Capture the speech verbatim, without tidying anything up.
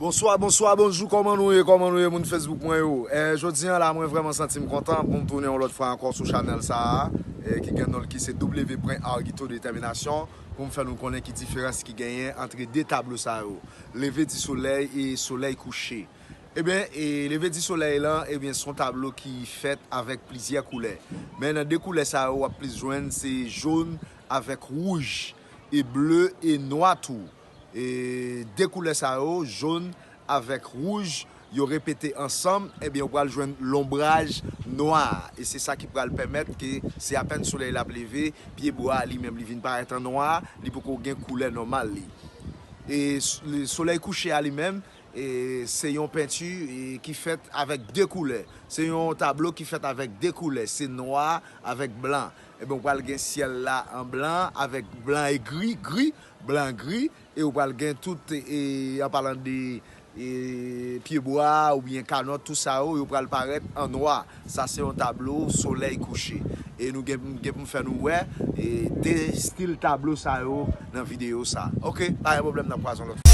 Bonswa, bonswa, bonjou, kòman nou ye, kòman nou ye, moun Facebook mwen yo? Eh, jodi an la, mwen vrèman santi m kontan pou m tounen yon lòt fwa ankò sou chanèl sa a, eh, ki gen non l ki se W pwen Arguito Determination, pou m fè nou konnen ki diferans ki genyen ant de tablo sa yo, leve di solèy e solèy kouche. Ebyen, e leve di solèy lan, ebyen, se yon tablo ki fèt avèk plizyè koulè. Men nan de koulè sa yo, w ap plis jwenn se jòn avèk wouj, e ble e nwa tou. E de koulè sa yo, jòn avèk wouj, yo repete ansanm, ebyen, ou pral jwenn lonbraj nwa a. E se sa ki pral pèmèt ke se apèn solèy la ap leve, pyebwa a li menm li vin parèt an nwa, li poko gen koulè nòmal li. E s-, le solèy kouche a li menm, e se yon penti, e ki fèt avèk de koulè. Se yon tablo ki fèt avèk de koulè, se nwa avèk blan. Ebyen, ou pral gen syèl la an blan, avèk blan e gri, gri, blan gri, e ou pral gen tout, e, an palan de, e, pyebwa oubyen kanòt, tout sa yo, yo pral parèt an nwa. Sa se yon tablo solèy kouche. E nou gen, gen pou m fè nou wè, e, de estil tablo sa yo nan videyo sa. Oke, pa gen pwoblèm, n ap kwaze yon lòt fwa.